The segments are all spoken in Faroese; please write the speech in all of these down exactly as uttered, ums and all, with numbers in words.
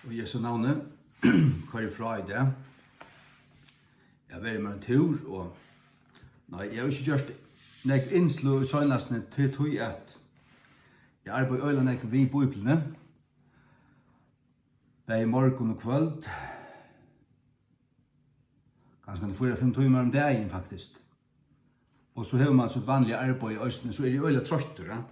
Og í Jesu navni, koyri eg frá í dag. Eg havi verið mær ein túr, og nei, eg havi ikki gjørt nógv innsløg í seinastuni, til tí at eg arbeiði øgiliga nógv við Bíbliuni, bæði morgun og kvøld, kanska fýra, fimm tímar um dagin, faktiskt. Og so hevur mann sítt vanliga arbeiði eisini, so eri eg øgiliga troyttur, ja.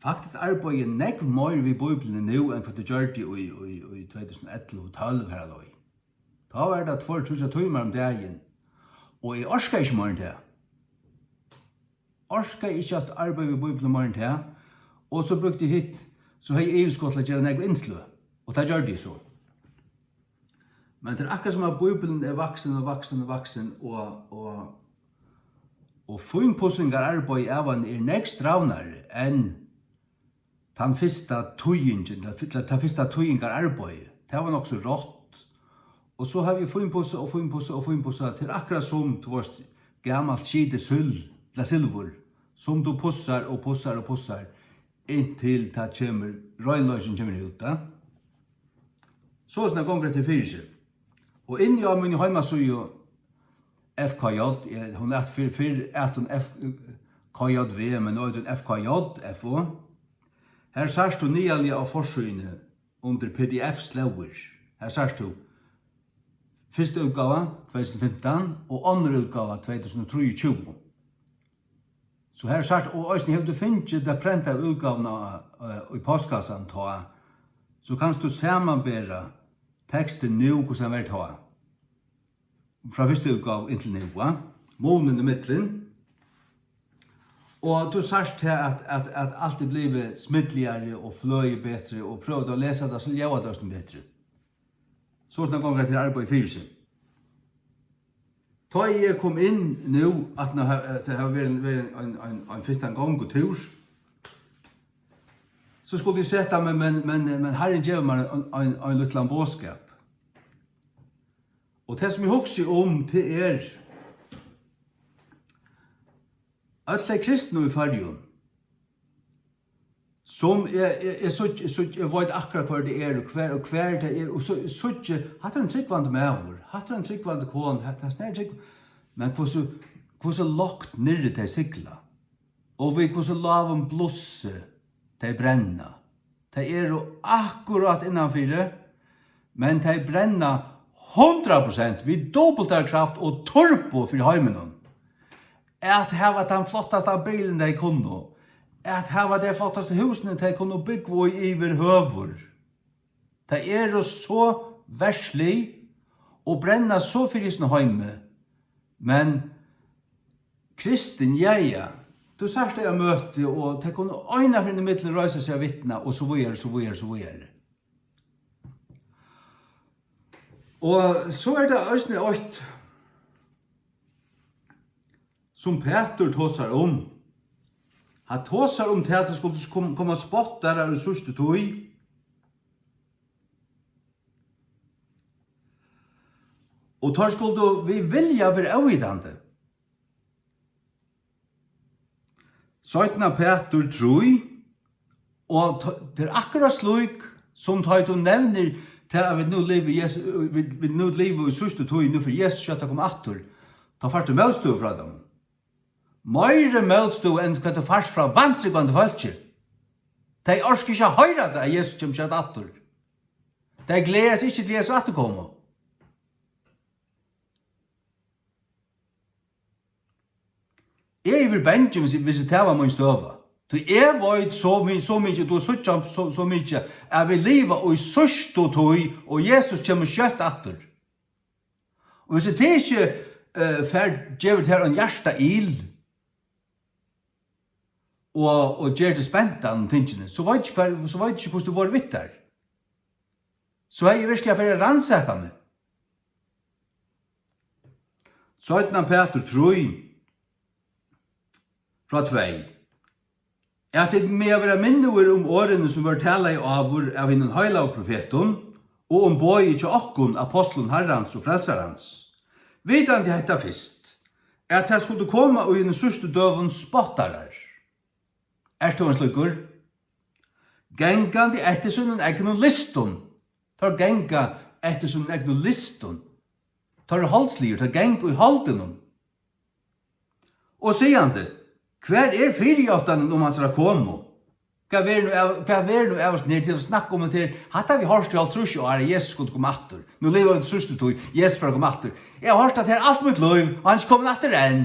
Faktiskt arbeiði eg nógv meir við Bíbliuni nú, enn hvat eg gjørdi í, í, í tvey túsund og ellivu, tólv har leið. Tá var tað tveir, tríggjar tímar um dagin, og eg orkaði ikki meir enn tað. Orkaði ikki at arbeiða við Bíbliuni meir enn tað, og so brúkti eg hitt, so hevði eg yvirskot til at gera nógv innsløg, og tað gjørdi eg so. Men tað er akkurát sum at Bíblian er vaksin og vaksin og vaksin, og, og, og fínpussingararbeiðið av henni er nógv strævnari enn tann fyrsta týðingin, tað fy-, tað fyrsta týðingararbeiðið. Tað var nokk so rátt. Og so havi eg fínpussað og fínpussað og fínpussað. Tað er akkurát sum, tú veist, gamalt skitið sølv, ella silvur, sum tú pussar og pussar og pussar, inntil tað kemur, reinleikin kemur út, ja. Soleiðis gongur hetta fyri seg. Og inni á míni heimasíðu, F K J, eh, hon æt fyrr, fyrr æt hon F K J V, men nú eitur hon F K J, F O. Har sært tú niðarliga á forsíðuni undir P D F-slóðir. Har sært tú fyrsta útgáva, tvey túsund og fimtan, og onnur útgáva, tvey túsund og trýogtjúgu. So har sært, og eisini hevur tú fingið ta prentaðu útgávuna, eh, í postkassan tá, so kanst tú samanbera tekstin nú, hvussu hann var tá. Frá fyrstu útgávu inntil nú, va? Munin ímillum. Og tú sært her, at, at, at alt er blivið smidligari og fløðið betri, og prøvar tú at lesa tað, so ljóðar tað eisini betri. Soleiðis gongur hetta arbeiði fyri seg. Tá eg kom inn nú, at nú har, at tað hevur verið, verið ein, ein, ein fittan gongutúr, so skuldi eg seta meg, men, men, men Harrin gevur mær ein, ein, ein lítlan boðskap. Og tað, sum eg hugsi um, tað er øll tey kristnu í Føroyum, sum eg, eg, eg síggi, eg síggi, eg veit akkurát, hvør tað er, og hvar, og hvar tað er, og so, eg síggi, hatta er ein trúgvandi maður, hatta er ein trúgvandi kona, hatta er ein trúgv-, men hvussu, hvussu lágt niðri tey sigla, og við hvussu lágum blussi tey brenna. Tey eru akkurát innanfyri, men tey brenna hundrað prosent við dupultari kraft og turbo fyri heiminum. At hava tann flottasta bilin, tey kunnu. At hava tey flottastu húsini, tey kunnu búgva í yvirhøvur. Tey eru so verðslig og brenna so fyri hesum heimi. Men kristin, ja, ja. Tú sært tey á møti, og tey kunnu einaferð ímillum reisa seg og vitna, og so víðari, so víðari, so víðari. Og so er tað eisini eitt, sum Pætur tosar um. Hann tosar um tað, at tað skuldu kom-, koma spottarar í síðstu tíð. Og teir skuldu við vilja vera óvitandi. Seinna Pætur trý, og t-, tað er akkurát slík, sum tá ið tú nevnir tað, at vit nú liva í Jesu-, vit, vit nú liva í síðstu tíð, nú fer Jesus skjótt at koma aftur, tá fært tú mótstøðu frá teimum. Meiri mótstøðu enn hvat tú fært frá vantrúgvandi fólki. Tey orka ikki at hoyra tað, at Jesus kemur skjótt aftur. Tey gleða seg ikki til Jesu afturkomu. Eg eri bangin, hvis, hvis tað var mín støða. Tí eg veit so mi-, so mikið, tú síggja so, so mikið, at vit liva í síðstu tíð, og Jesus kemur skjótt aftur. Og hvis tað ikki, eh, fær, gevur tær ein hjarta-, ild, og, og ger teg spentan um tingini, so veit ikki hvar, so veit ikki, hvussu tað vóru við tær. So hevði eg veruliga farið at rannsaka meg. Seinna Pætur trý, frá tvey. At tit mega vera minnigur um orðini, sum vóru talaði áður av hinum heilagu profetum, og um boðið hjá okkum, ápostlum Harrans og Frelsarans, vitandi hetta fyrst, at tað skuldu koma í hinum síðstu døgum spottarar. Ert tú ein slíkur? gangandi eftir sínum egnum lystum. Teir ganga eftir sínum egnum lystum. Teir eru holdsligir, teir ganga í holdinum. Og sigandi, hvar er fyrijáttanin um hansara komu? Hvat verður nú av, hvat verður nú av oss niðri til at snakka um hetta her? Hatta havi eg hoyrt í hálvtrýss ár, at Jesus skuldi koma aftur. Nú liva vit í síðstu tíð, Jesus fer at koma aftur. Eg havi hoyrt tað her alt mítt lív, og hann er ikki komin aftur enn.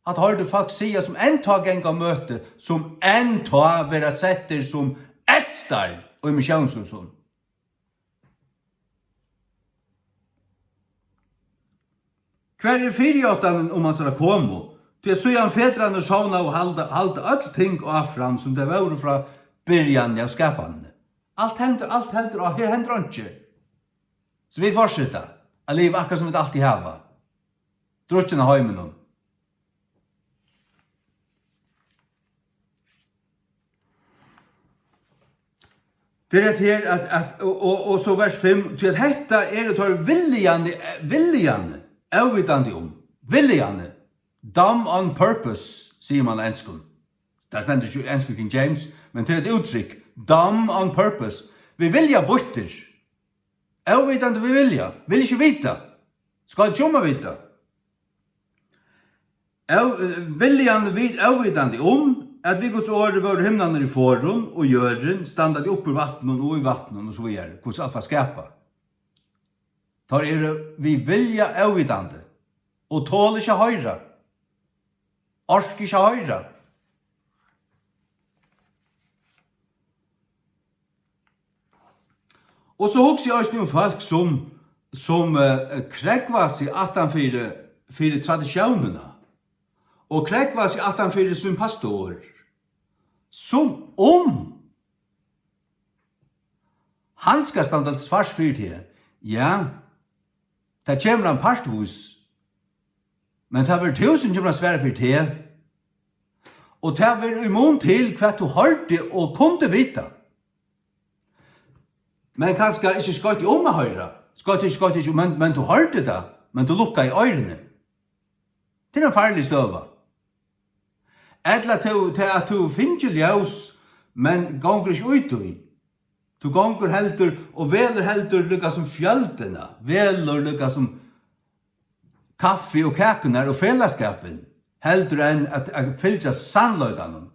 Hatta hoyrdi eg fólk siga, sum enn tá ganga á møti, sum enn tá verða settir sum eldstar í missiónshúsum. Hvar er fyrijáttanin um hansara komu? Tí at síðan fedrarnir sovnaðu, halda, halda øll ting áfram, sum tey vóru frá byrjanini av skapanini. Alt hendir, alt heldur á, her hendir einki. So vit fortseta at liva akkurát sum vit altíð hava. Drukkin av heiminum. Tað er hetta her, at, at, og, og, og so vers fimm, tí at hetta eru teir viljandi, viljandi, óvitandi um, viljandi, dumb on purpose, sigur man á enskum. Tað stendur ikki í ensku King James, men tað er eitt úttrykk, dumb on purpose, við vilja býttir, óvitandi við vilja, vilja ikki vita, skal ikki um at vita. Av, viljan vit, óvitandi um, at við Guds orði vóru himnarnir í forðum, og jørðin, standandi upp úr vatninum og í vatninum og so víðari, hvussu alt var skapað. Teir eru við vilja óvitandi, og tola ikki at hoyra, orka ikki at hoyra. Og so hugsi eg eisini um fólk, sum, sum, eh, krógva seg aftan fyri, fyri tradisjónina, og krógva seg aftan fyri sín pastor, sum um hann skal standa til svars fyri teg. Ja, tað kemur hann partvís, men tað verður tú, sum kemur at svara fyri teg. Og tað verður í mun til, hvat tú hoyrdi og kundi vita. Men kanska ikki skoytti um at hoyra. Skoytti, skoytti ikki um, men, men tú hoyrdi tað, men tú lukkaði oyruni. Tað er ein farlig støða. Ella tú, tað at tú fingið ljós, men gongur ikki í tí. Tú gongur heldur og velur heldur líka sum fjøldina, velur líka sum kaffi og kakurnar og felagsskapin, heldur enn at, at fylgja sannleikanum.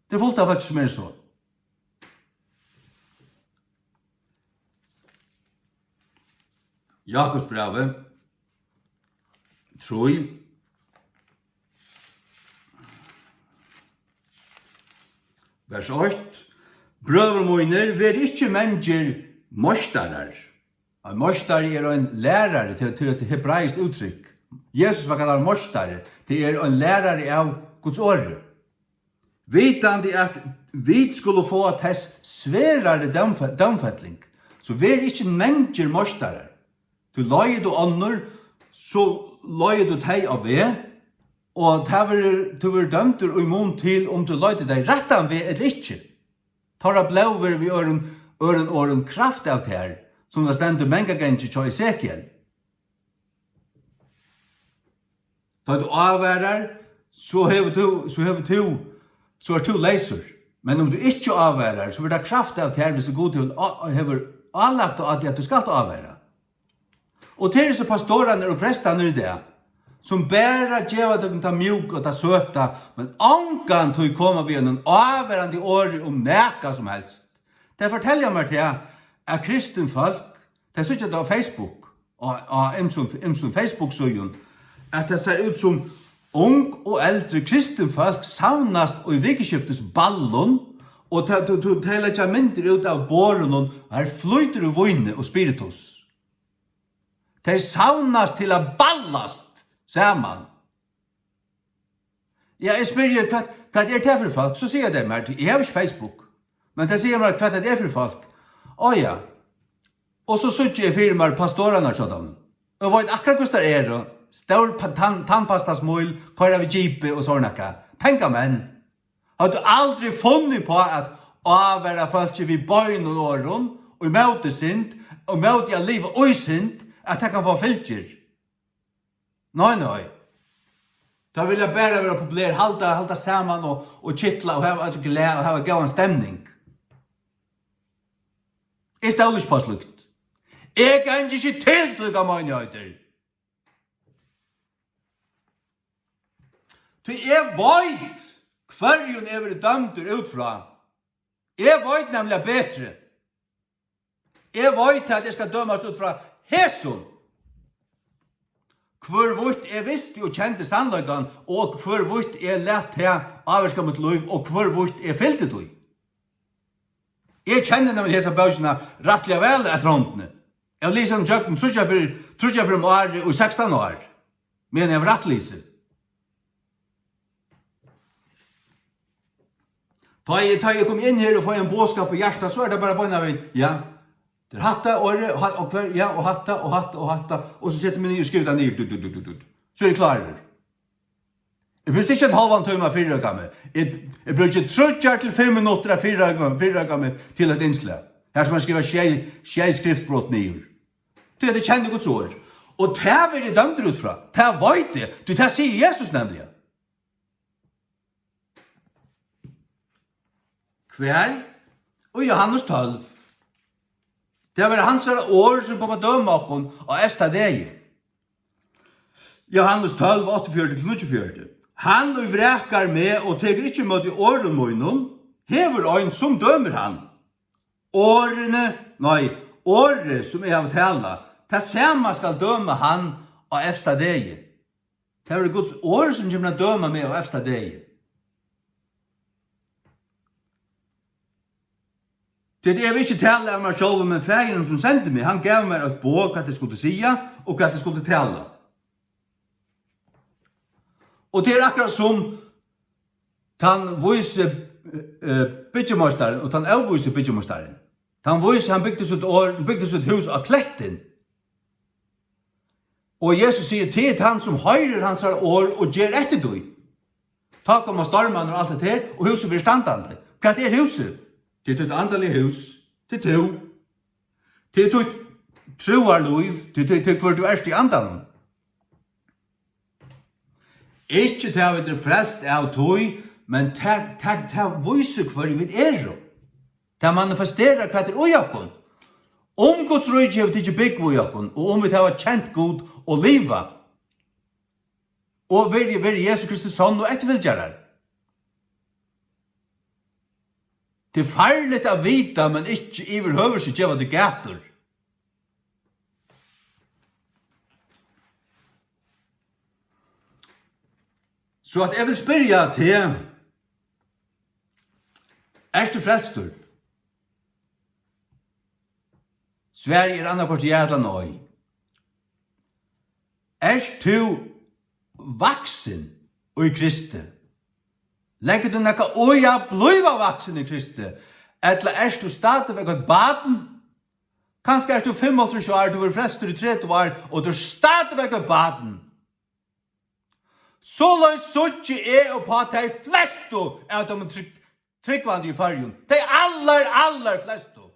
Tað er fult av fólki sum er so. Jakobsbrævið trý, vers eitt: Brøður mínir, verið ikki mangir meistarar. Ein meistari er ein lærari, til, til eitt hebraiskt úttrykk. Jesus var kallaður meistari, tað er ein lærari av Guds orði. Vitandi at vit skulu fáa tess sverari dómfe-, dómfelling. So verið ikki mangir meistarar. Tí leiðir tú onnur, so leiðir tú tey á veg, og tað verður, tú verður dømdur í mun til, um tú leiddi tey rættan veg ella ikki. Teirra blóð verður við øðrum, øðrum orðum kravt av tær, sum tað stendur mangan gangin hjá Esekiel. Tá tú ávarar, so hevur tú, so hevur tú, so ert tú leysur. Men um tú ikki ávarar, so verður tað kravt av tær, hvis Gud hevur á-, hevur álagt á teg, at tú skalt ávara. Og tað eru so pastorarnir og prestarnir í dag, sum bara geva tykkum tað mjúka og tað søta, men ongantíð koma við einum ávarandi orði um nakað sum helst. Tey fortelja mær tað, at kristin fólk, tey síggja tað á Facebook, á, á ymsum, ymsum Facebook-síðum, at tað sær út sum ung og eldri kristin fólk savnast í vikuskiftisballum, og ta-, tu-, tu-, tey leggja myndir út av borðunum, og har flýtur í víni og spiritus. Tey savnast til at ballast saman. Ja, eg spyrji, hvat, hvat er tað fyri fólk? So siga tey mær, eg havi ikki Facebook, men tey siga mær, hvat tað er fyri fólk. Á ja. Og so síggi eg fyri mær pastorarnar hjá teimum. Og veit akkurát, hvussu teir eru. Stór pa-, tann-, tannpastasmíl, koyra við jeepi og sovorðið nakað. Pengamenn. Hevur tú aldri funnið upp á at ávara fólki við beinum orðum, og ímóti synd, og ímóti at liva í synd, at tað kann fáa fylgjur? Nei, nei. Teir vilja bara vera populer, halda, halda saman og, og kitla og hava øll glað og hava góðan stemning. Eg stóli ikki upp á slíkt. Eg gangi ikki til slíkar meinigheiter. Tí eg veit, hvørjum eg verði dømdur út frá. Eg veit nemliga betri. Eg veit, at eg skal dømast út frá hesum. Hvørvítt eg visti og kendi sannleikan, og hvørvítt eg læt tað ávirka mítt lív, og hvørvítt eg fylgdi tí. Eg kenni nemliga hesa bókina rættiliga væl at rondini. Eg havi lisið hana gjøgnum tríggjar ferð, tríggjar ferð um árið í sekstan ár, meðan eg havi rætt lisið. Tá eg, tá eg komi inn her og fái ein boðskap í hjartað, so er tað bara beinanvegin, ja, tað er hatta orðið, og ha-, og hvar, ja, og hatta, og hatta, og hatta, og so seti eg meg niður og skrivi tað niður, du, du, du, du, du. So eri eg klárur. Eg brúkti ikki ein hálvan tíma at fyrireika meg. Eg, eg brúki tríggjar til fimm minuttir at fyrireika, fyrireika meg til eitt innslag. Har sum eg skrivi sjey, sjey skriftbrot niður. Tí at eg kenni Guds orð. Og tað verði eg dømdur út frá. Tað veit eg. Tí tað sigur Jesus nemliga. Hvar? Og Jóhannes tólv. Tað verður hansara orð, sum koma at døma okkum á evsta degi. Jóhannes tólv, áttaogfjøruti til níggjuogfjøruti. Hann, ið vrakar meg og tekur ikki ímóti orðum mínum, hevur ein, sum dømir hann. Orðini, nei, orðið, sum eg havi talað, tað sama skal døma hann á evsta degi. Tað verður Guds orð, sum kemur at døma meg á evsta degi. Tí at eg havi ikki talað av mær sjálvum, men Faðirin, sum sendi meg, hann gav mær eitt boð, hvat eg skuldi siga, og hvat eg skuldi tala. Og tað er akkurát sum tann vísi, eh, byggimeistarin og tann óvísi byggimeistarin. Tann vísi, hann bygdi sítt orð, bygdi sítt hús á klettin. Og Jesus sigur, tað er tann, sum hoyrir hansara orð og ger eftir tí. Tá koma stormarnir og alt hetta her, og húsið verður standandi. Hvat er húsið? Tað er títt andaliga hús. Tað er tú. Tað er títt trúarlív. Tað er, tað er hvør tú ert í andanum. Ikki tað, at vit eru frelst av tí, men tað, tað, tað vísir, hvør vit eru. Tað manifesterar, hvat er í okkum. Um Guds ríki hevur tikið búgv í okkum, og um vit hava kent Gud og liva, og verið, verið Jesu Kristi sonn og eftirfylgjarar. Tað er farligt at vita, men ikki yvirhøvur seg geva til gætur. So at eg vil spyrja teg, ert tú frelstur? Svarið er annaðhvørt ja ella nei. Ert tú vaksin í Kristi? Leggur tú nakað í at blíva vaksin í Kristi? Ella ert tú stadigvæk eitt barn? Kanska ert tú fimmoghálvtrýss ár, tú verður frelstur í tretivu ár, og tú ert stadigvæk eitt barn. Soleiðis síggi eg upp á tey flestu av teimum trúgv-, trúgvandi í Føroyum. Tey allar, allar flestu.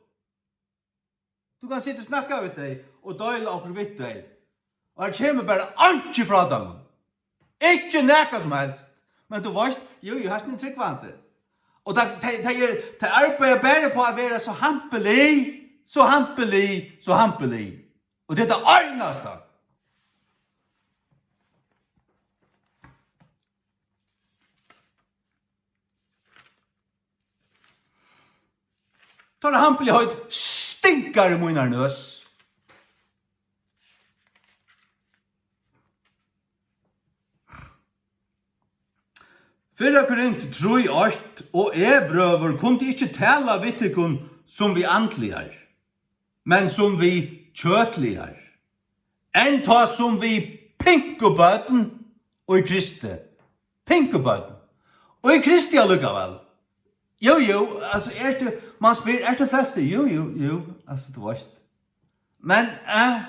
Tú kanst sita og snakka við tey og deila okkurt við tey. Og har kemur bara einki frá teimum. Ikki nakað sum helst. Men tú veist, jú, jú, hesin er trúgvandi. Og tað, tey, tey er, tey arbeiða bara upp á at vera so hampilig, so hampilig, so hampilig. Og tað er tað einasta. Teirra hampiligheit stinkar í mínar nøs. Fyrra Korint trý eitt: Og eg, brøður, kundi ikki tala við tykkum sum við andligar, men sum við kjøtligar, enntá sum við pinkubørn í Kristi. Pinkubørn. Og í Kristi allíkavæl. Jú, jú, altso, ert tú, mann spyr, ert tú frelstur? Jú, jú, jú, altso, tú veitst. Men, eh,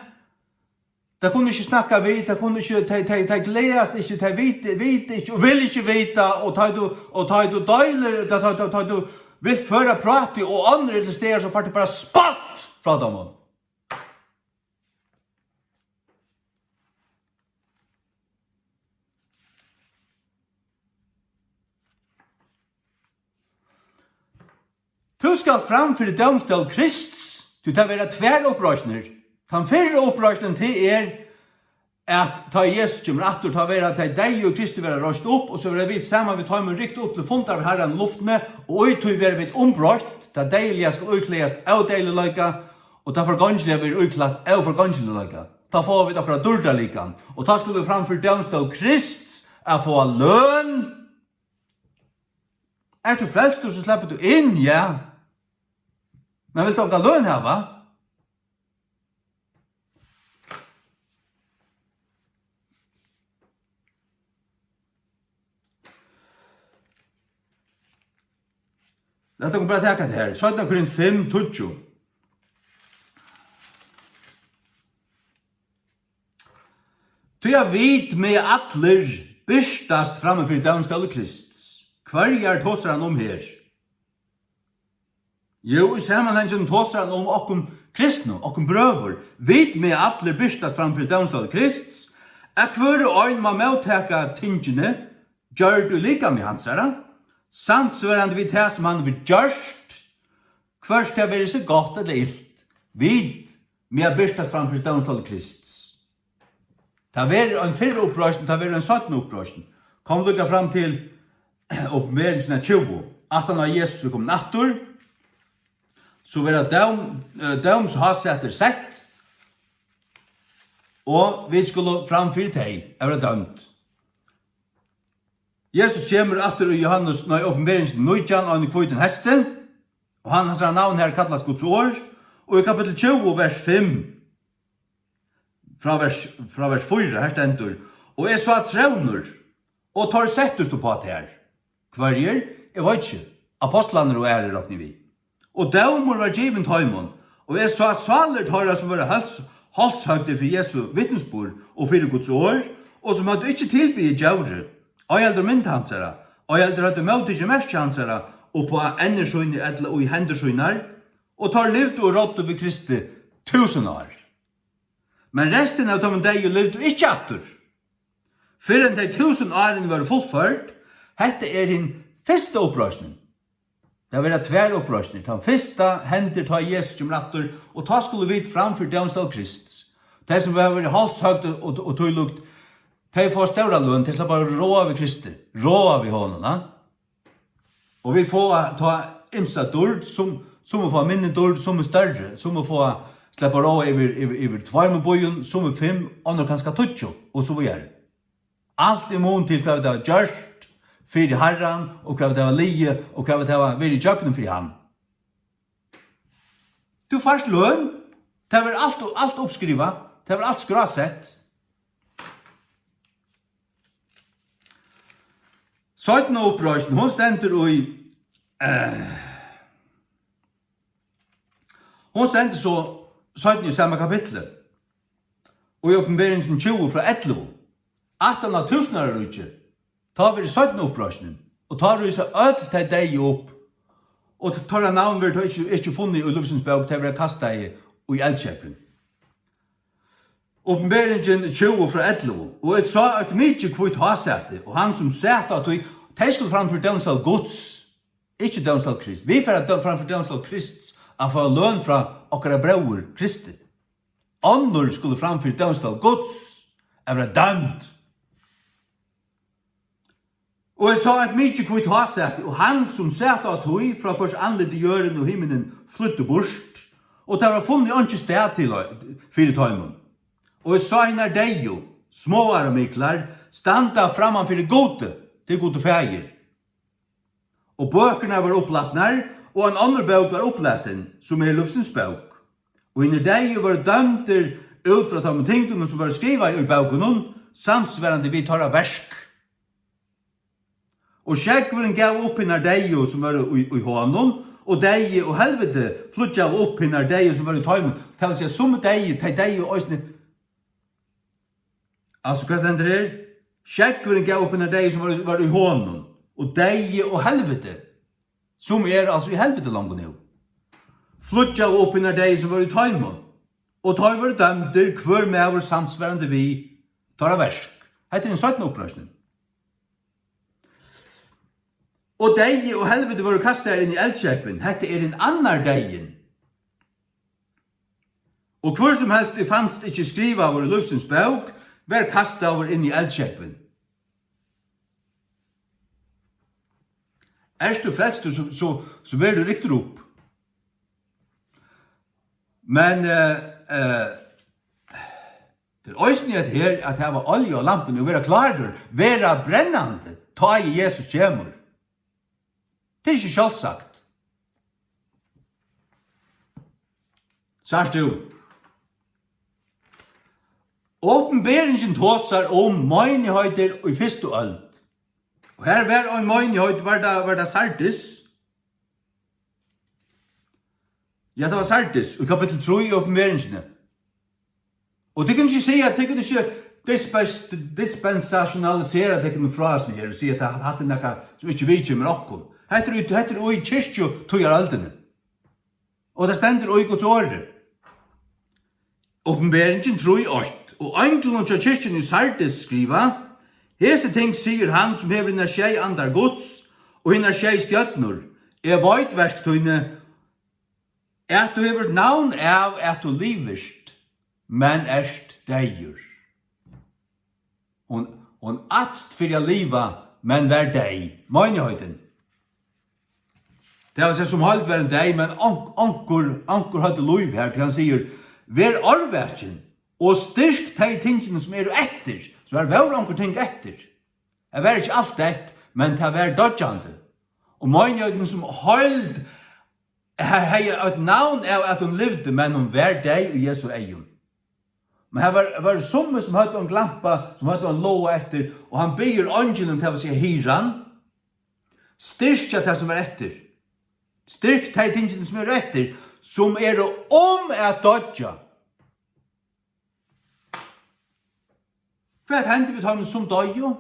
tey kunnu ikki snakka við, tey kunnu ikki, tey, tey, tey gleðast ikki, tey vita, vita ikki og vilja ikki vita, og tá tú, og tá tú deilir, tá, tá, tá, tá tú vilt føra prátið, og onnur eru til staðar, so fært tú bara spott frá teimum. Tú skalt fram fyri dómstól Krists, tí tað verða tvær uppreisnir. Tann fyrra uppreisnin, tað er, at tá Jesus kemur aftur, tá verða tey deyðu í Kristi verða reist upp, og so verða vit saman við teimum rykt upp til fundar við Harran í luftini, og í tí verða vit umbroytt, tað deyðiliga skal íklæðast ódeyðiligleika, og tað forgongiliga verður íklætt óforgongiligleika. Tá fáa vit okkara dýrdarlikam, og tá skulu vit fram fyri dómstól Krists at fáa løn. Ert tú frelstur, so sleppur tú inn, ja. Men vilt tú onga løn hava? Lat okkum bara taka hetta her. Seinna Korint fimm, tíggju. Tí at vit mega allir birtast framman fyri dómstóli Krists. Hvørjar tosar hann um her? Jú, í samanhanginum tosar hann um okkum kristnu, okkum brøður. Vit mega allir birtast fram fyri dómstól Krists, at hvør og ein má móttaka tingini, gjørd í likami hansara, samsvarandi við tað, sum hann hevur gjørt, hvørt tað verið seg gott ella ilt. Vit mega birtast fram fyri dómstól Krists. Tað verður ein fyrra uppreisn, tað verður ein seinna uppreisn. Kom líka fram til Opinberingina tjúgu. Aftan á Jesus er komin aftur, so verða dóm, eh, dómshásætir sett, og vit skulu fram fyri tey at verða dømd. Jesus kemur aftur í Johannes, nei, Opinberingin nítjan, á einum hvítum hesti, og hann, hansara navn her kallast Guds orð, og í kapittul tjúgu, vers fimm, frá vers, frá vers fýra, her stendur: "Og eg sá trónir, og teir settust uppá tær." Hvørjir? Eg veit ikki. Apostlarnir og aðrir, rokni eg við. "Og dómur var givin teimum, og eg sá sálir teirra, sum vóru háls-, hálshøgdir fyri Jesu vitnisburð og fyri Guds orð, og sum høvdu ikki tilbiðið djórið, ei heldur mynd hansara, ei heldur høvdu móttikið merki hansara uppá ennur síni ella í hendur sínar, og teir livdu og ráddu við Kristi túsund ár." Men restin av teimum deyðu livdu ikki aftur, fyrr enn tey túsund árini vóru fullførd. Hetta er hin fyrsta uppreisnin. Tað verða tvær uppreisnir. Tann fyrsta hendir, tá Jesus kemur aftur, og tá skulu vit fram fyri dómstól Krists. Tey, sum hava verið hálshøgd og, og, og tílíkt, tey fáa stóra løn, tey sleppa at ráða við Kristi, ráða við honum, na? Og vit fáa tá ymsa dýrd, sum, summi fáa minni dýrd, summi størri, summi fáa sleppa at ráða yvir, yvir, yvir tveimum býum, summi fimm, onnur kanska tíggju, og so víðari. Alt í mun til, hvat vit hava gjørt fyri Harran, og hvat vit hava liðið, og hvat vit hava verið ígjøgnum fyri hann. Tú fært løn, tað verður alt, alt uppskrivað, tað verður alt skrásett. Seinna uppreisn, hon stendur í, eh, hon stendur so seinni í sama kapitli, og í Opinberingin tjúgu frá ellivu. Aftan á túsundáraríkið, tá verður seinna uppreisnin, og tá rísa øll tey deyðu upp, og t-, teirra navn verður tá ikki, ikki funnið í lívsins bók, tey verða kastaði í eldsjógvin. Opinberingin tjúgu frá ellivu: "Og eg sá eitt mikið hvítt hásæti, og hann, sum sat á tí." Tey skulu fram fyri dómstól Guds, ikki dómstól Krists. Vit fara døm-, fram fyri dómstól Krists at fáa løn frá okkara bróður Kristi. Onnur skulu fram fyri dómstól Guds at verða dømd. "Og eg sá eitt mikið hvítt hásæti, og hann, sum sat á tí, frá hvørs andliti jørðin og himinin flýddu burt, og tað var funnið einki stað til, fyri teimum. Og eg sá hinar deyðu, smáar og miklar, standa framman fyri Gudi, tað er Gud og Faðir. Og bøkurnar vóru upplatnar, og ein onnur bók var upplatin, sum er lívsins bók. Og hinir deyðu vóru dømdir út frá teimum tingunum, sum vóru skrivaði í bókunum, samsvarandi við teirra verk. Og sjógvurin gav upp hinar deyðu, sum vóru í, í honum, og deyði og helviti flýggjaðu upp hinar deyðu, sum vóru í teimum." Tað vil siga, summi deyðu, tey deyðu eisini. Altso, hvat stendur her? "Sjógvurin gav upp hinar deyðu, sum vóru, vóru í honum, og deyði og helviti, sum er altso í helviti longu nú, flýggjaðu upp hinar deyðu, sum vóru í teimum, og teir vóru dømdir, hvør maður samsvarandi við teirra verk." Hetta er hin seinna uppreisnin. Og deyði og helviti vóru kastaðir inn í eldkeypin. Hetta er hin annar deyðin. Og hvør sum helst, ið fanst ikki skrivaður í lívsins bók, varð kastaður inn í eldkeypin. Ert tú frelstur, so, so, so verður tú ryktur upp. Men, eh, eh, tað er eisini hetta her, at hava olju á lampuni og vera klárur, vera brennandi, tá ið Jesus kemur. Tað er ikki sjálvsagt. Sært tú? Opinberingin tosar um meinigheitir í fyrstu øld. Og her var ein meinigheit, var tað, var tað Sardis? Ja, tað var Sardis, í kapittul trý í Opinberingini. Og tit kunnu ikki siga, tit kunnu ikki dispens-, dispensationalisera tykkum frá hesum her og siga, at hatta er nakað, sum ikki viðkemur okkum. Hetta er í, hetta er í kirkjutíðarøldini. Og tað stendur í Guds orði. Opinberingin trý eitt. Og einglinum hjá kirkjuni í Sardis skriva: Hesi ting sigur hann, sum hevur hinar sjey andar Guds og hinar sjey stjørnur: Eg veit verk tíni, at tú hevur navn av, at tú livist, men ert deyður. Hon, hon ætst fyri at liva, men var deyð. Meinigheitin. Tað vil siga, sum heild var hon deyð, men onk-, onkur, onkur høvdu lív her, tí hann sigur: Ver árvakin og styrk tey tingini, sum eru eftir. So har vóru onkur ting eftir. Tað var ikki alt deytt, men tað var doyggjandi. Og meinigheitin sum heild he-, hevði eitt navn av, at hon livdi, men hon var deyð í Jesu eygum. Men har var, var summi, sum høvdu ein glampa, sum høvdu ein lága eftir, og hann biður eingilin, tað vil siga hirðan: Styrkja tað, sum er eftir. Styrk tey tingini, sum eru eftir, sum eru um at doyggja. Hvat hendir við teimum, sum doyðu?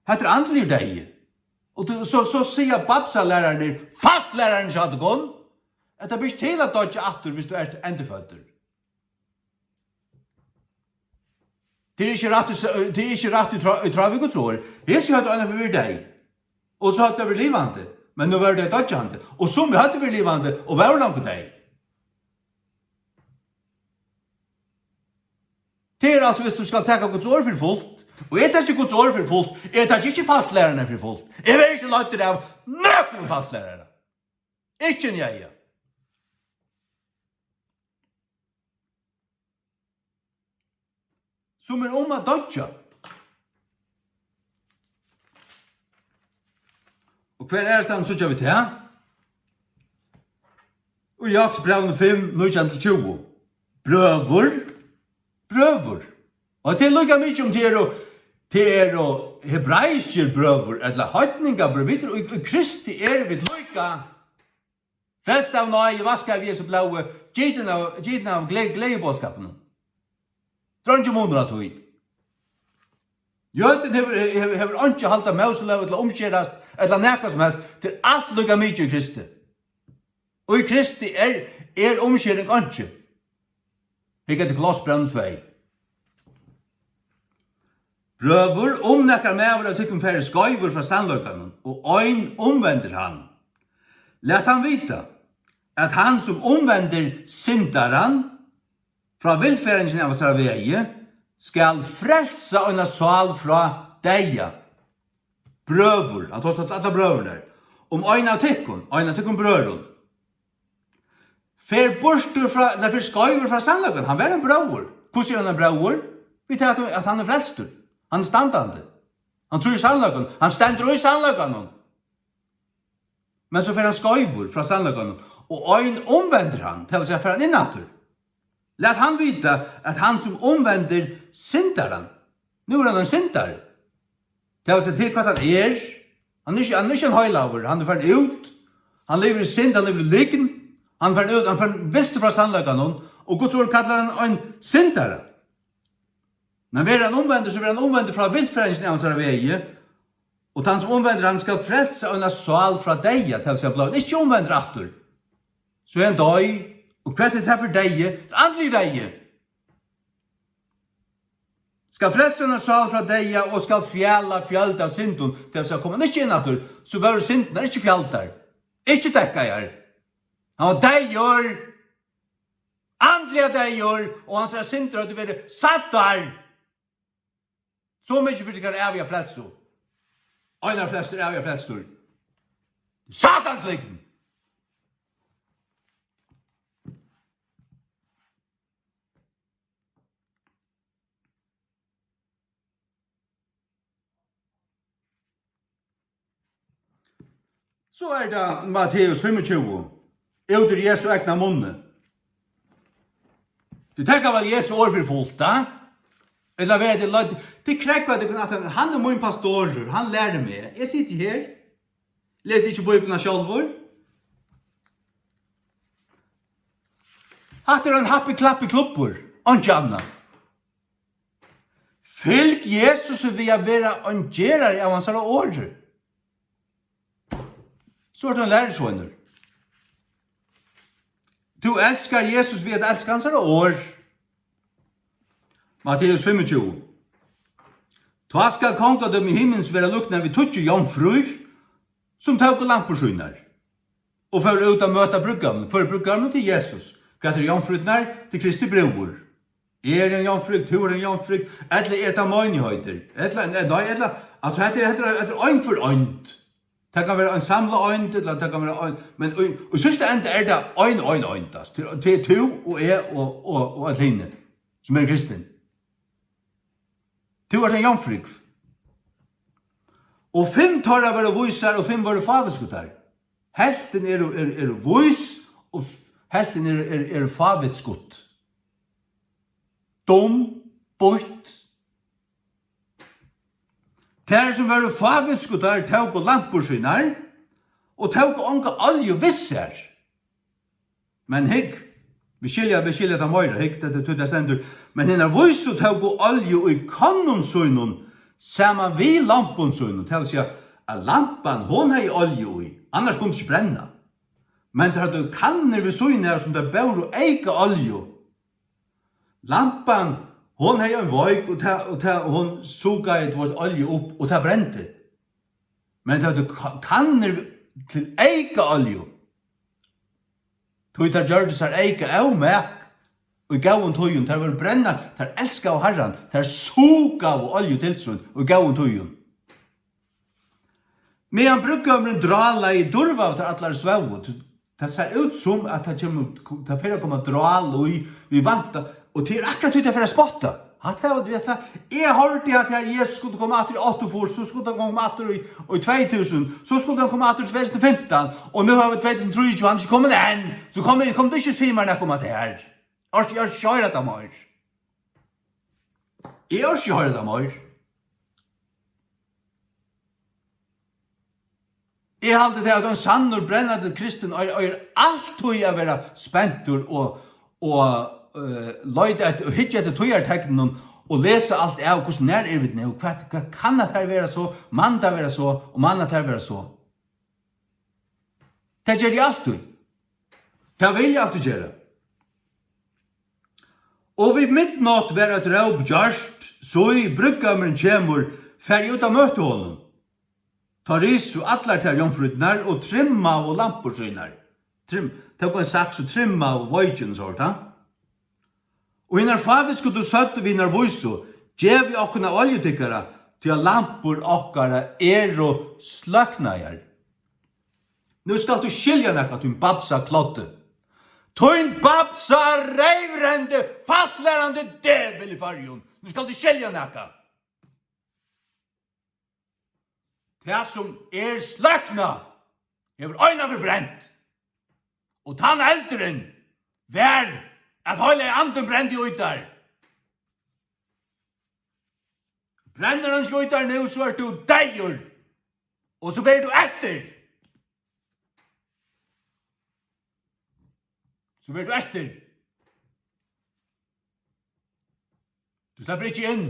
Hetta er andligur deyði. Og tú, so, so siga babsalærararnir, falslærararnir hjá tykkum, at tað ber ikki til at doyggja aftur, viss tú ert endurføddur. Tað er ikki rætt í s-, tað er ikki rætt í trá-, í tráð við Guds orð. Hesi høvdu einaferð verið deyð, og so høvdu tey verið livandi, men nú vóru tey doyggjandi. Og summi høvdu verið livandi og vóru longu deyð. Tað er altso, viss tú skalt taka Guds orð fyri fult, og eg taki Guds orð fyri fult, eg taki ikki falslærararnar fyri fult. Eg verði ikki leiddur av nøkrum falslærara. Ikki ein í eygað. Sum er um at doyggja. Og hvar aðrastaðni síggja vit tað? Í Jákupsbrævinum fimm, nítjan til tjúgu. Brøður, brøður. Og tað er líka mikið um tað eru, tað eru hebraiskir brøður, ella heidningabrøður. Vit eru í, í Kristi eru vit líka. Frelst av náði, vaskað av Jesu blóði, gitin av, gitin av gle-, gleðiboðskapinum. Tað er eingin munur á tí. Jødin hevur, hevur, hevur einki at halda Móselóg ella umskerast ella nakað sum helst. Tað er alt líka mikið í Kristi. Og í Kristi er, er umskering einki. Hygg eftir Kolossebrævinum tvey. Brøður, um nakar maður av tykkum fer skeivur frá sannleikanum, og ein umvendir hann, lat hann vita, at hann, sum umvendir syndaran frá villfaringini av hansara vegi, skal frelsa eina sál frá deyða. Brøður, hann tosar til allar brøðurnar, um ein av tykkum, ein av tykkum brøðrum, fer burtur frá, ella fer skeivur frá sannleikanum. Hann var ein bróðir. Hvussu er hann ein bróðir? Við tað at, at hann er frelstur. Hann er standandi. Hann trýr sannleikanum. Hann stendur í sannleikanum. Men so fer hann skeivur frá sannleikanum. Og ein umvendir hann, tað vil siga, fer hann inn aftur. Lat hann vita, at hann, sum umvendir syndaran, nú er hann ein syndari. Tað vil siga, til hvat hann er. Hann er ikki, hann er ikki ein heilagur, hann er farin út. Hann livir í synd, hann livir í lygn. Hann er farin út, hann er farin vilstur frá sannleikanum. Og Guds orð kallar hann ein syndara. Men verður hann umvendur, so verður hann umvendur frá villfaringini av hansara vegi. Og tann, sum umvendir hann, skal frelsa eina sál frá deyða, tað vil siga, blívur hann ikki umvendur aftur, so er hann deyð. Og hvat er tað fyri deyði? Tað er andligi deyði. Skal frelsa eina sál frá deyða og skal fjala fjøld av syndum, tað vil siga, kom hann ikki inn aftur, so vóru syndirnar ikki fjaldar, ikki dekkaðar. Hann var deyður, andliga deyður, og hansara syndir høvdu verið sæddar. So mikið fyri tykkara æviga frelsu. Einar flestir æviga frelstur. Satans lygn! So er tað Matteus fimmogtjúgu, út úr Jesu egna munni. Tit taka væl Jesu orð fyri fult, da? Ella verða tit løgd? Tit krógva tykkum, at hann, hann er mín pastorur, hann lærir meg. Eg siti her, lesi ikki Bíbliuna sjálvur. Hatta er ein happi-klappi klubbur, einki annað. Fylg Jesusi við at vera ein gerari av hansara orði. So ert tú ein lærisveinur. Tú elskar Jesus við at elska hansara orð. Matteus fimmogtjúgu. Tá skal kongadømi himmins vera líknað við tíggju jomfrúir, sum tóku lampur sínar og fóru út at møta brúðgóminum. Hvør er brúðgómurin? Tað er Jesus. Hvat eru jomfrúirnar? Tað er Kristi brúður. Eg eri ein jomfrú, tú ert ein jomfrú, ella er tað meinigheitir? Ella, nei, nei, ella, altso, hetta er, hetta er, hetta er ein hvør eind. Tað kann vera ein samlað eind, ella tað kann vera ein, men í, í síðsta enda er tað ein, ein eind, altso. Tað er, tað er tú og eg og, og, og øll hini, sum eru kristin. Tú ert ein jomfrú. Og fimm teirra vóru vísar, og fimm vóru fávitskutar. Helvtin eru, eru, eru vís, og f-, helvtin eru, eru, eru fávitskutt. Dum, býtt. Tær, sum vóru fávitskutar, tóku lampur sínar og tóku onga olju við sær. Men hygg, vit skilja, vit skilja tað meira, hygg, tað, tað, tað stendur. Men hinar vísu tóku olju í konnum sínum, saman við lampum sínum. Tað vil siga, at lampan, hon hevði olju í, annars kundi ikki brenna. Men tær høvdu kannur við síðuna av, sum tær bóru eyka olju. Lampan, hon hevði ein veik, og tað, og tað, hon sugaði, tú veist, olju upp, og tað brendi. Men tær høvdu ka-, kannur til eyka olju. Tí tær gjørdu sær eyka ómak í góðum tíðum. Tær vóru brenna, tær elskaðu Harran, tær sugaðu olju til sín í góðum tíðum. Meðan brúðgómurin drálaði, durvaðu tær allar og svóvu. Tað sær út sum, at tað kemur, tað fer at koma drál í, vit vænta, og tað er akkurát tí, tað fer at spotta. Hatta, og tú veit tað, eg hoyrdi, at her Jesus skuldi koma aftur í áttaogfýrs, so skuldi hann koma aftur í, í tvey túsund, so skuldi hann koma aftur í tvey túsund og fimtan, og nú hava vit tvey túsund og trýogtjúgu, hann er ikki komin enn. So kom, kom tú ikki og sig mær nakað um at tað her. Eg orki, eg orki ikki hoyra tað meir. Eg orki ikki hoyra tað meir. Eg haldi tað, at ein sannur brennandi kristin eigur, eigur altíð at vera spentur og, og, eh, leita eftir og hyggja eftir tíðarteknunum og lesa alt av, hvussu, nær eru vit nú? Hvat, hvat kann at her vera so? Man tað vera so? Og man at her vera so? Tað geri eg altíð. Tað vil eg altíð gera. Og við midnátt var eitt róp gjørt, sí, brúðgómurin kemur, farið út at møta honum. Tá risu allar tær jomfrúrnar og trimmaðu lampur sínar. Trim-, tóku ein saks og trimmaðu veikin, so var tað. Og hinar fávitskutu søgdu við hinar vísu: Gevið okkum av olju tykkara, tí at lampur okkara eru sløknaðar. Nú skalt tú skilja nakað, tín babsa kloddi. Tín babsa reyvrendi, falslærandi djevul í Føroyum. Nú skalt tú skilja nakað. Tað, sum er sløknað, hevur einaferð brent. Og tann eldurin var, at Heilagi Andin brendi í tær. Brennur hann ikki í tær nú, so ert tú deyður. Og so verður tú eftir. So verður tú eftir. Tú sleppur ikki inn.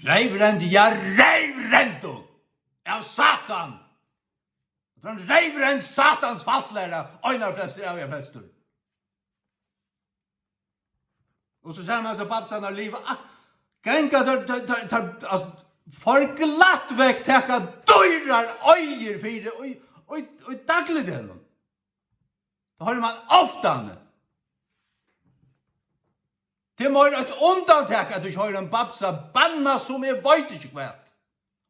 Reyvrendi, ja, reyvrendur av Satan. At hann reyvrend Satans falslæra, einar flestir, æviga flestir. Og so sær man so babsarnar liva, ah, ganga teir, teir, teir, teir, altso, for glatt vekk, taka dýrar oyður fyri, í, í, í dagligdegnum. Tá hoyrir man ofta hann. Tað er meira eitt undantak, at tú ikki hoyrir ein babsa banna sum eg veit ikki hvat.